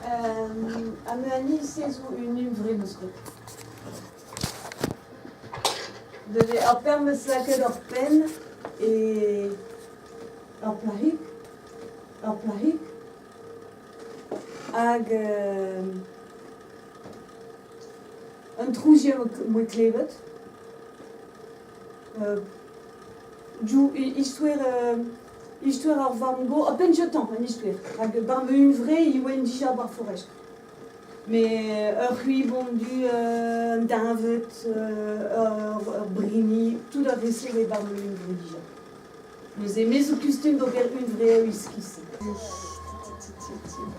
Ha me an hini-se zo un hunvre 'm eus graet. Neuze ar pec'h 'm eus lakaet ur penn e ur plac'hig, ur plac'hig hag un trouzier 'm boa klevet. Diouzh istoer istoer ar vamm-gozh, a-benn jetañ an istoer, rak 'ba ma hunvre e oan dija 'ba ar forest. Met ur c'hwibon du, un deñved, ur brini, tout ar re-se oa 'ba ma hunvre dija. Neuze me zo kustum d'ober hunvreoù iskis.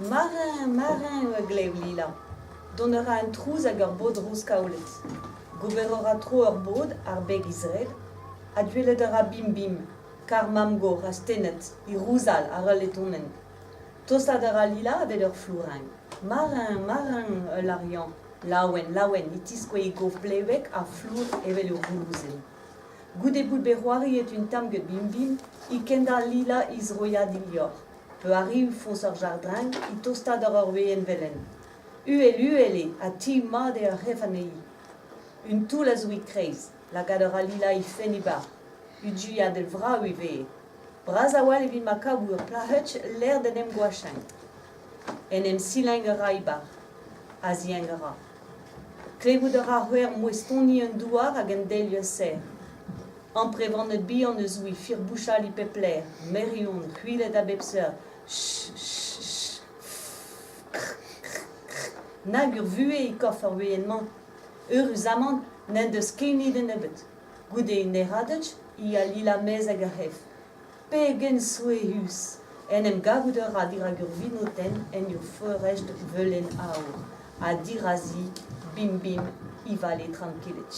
Marin, marin a glev Lila. Dont a ra un trouz hag ur bod roz-kaouled. Gober a ra tro ur bod ar beg he zreid ha gwelet a ra Bim-Bim, kar mamm-gozh astennet, he rouzal àr ul letonenn. Tostaat a ra Lila avet ur flourenn. Marin, Marin, a lâr Yann, laouen, laouen, e tiskouez e gof blevek ha flour evel ur voulouzenn. Goude bout bet c'hoariet un tamm get Bim-Bim e kendalc'h Lila he zroiad liorzh. Peuarriv foñs ur jardrin e tosta d'ur ur we'enn velen. Uhel-uhel eo ha ti mat eo ar c'hef anezhi. Un toull a zo e-kreiz, lakaat a ra Lila he fenn e-barzh. Uduiadell vrav ivez. Bras a-walc'h evit ma kavo ur plac'hig lec'h d'en em goachañ. En em silañ a ra e-barzh. Azeañ a ra. Klevout a ra c'hwec'h mouestoni an douar hag an delioù serr. Amprevaned bihan eus he firbouchal e pep lec'h, merion, c'hwiled a bep seurt. Ch ch ch Nag ur vuhez e korf ar we'enn-mañ! Eüruzamant n'en deus ken nidenn ebet. Goude un herradeg e ya Lila maez hag ar c'hef. Pegen souezhus! En em gavout a ra dirak ur vinotenn en ur forest veulenn aour, ha dirazi, bim-bim, e vale trankilik.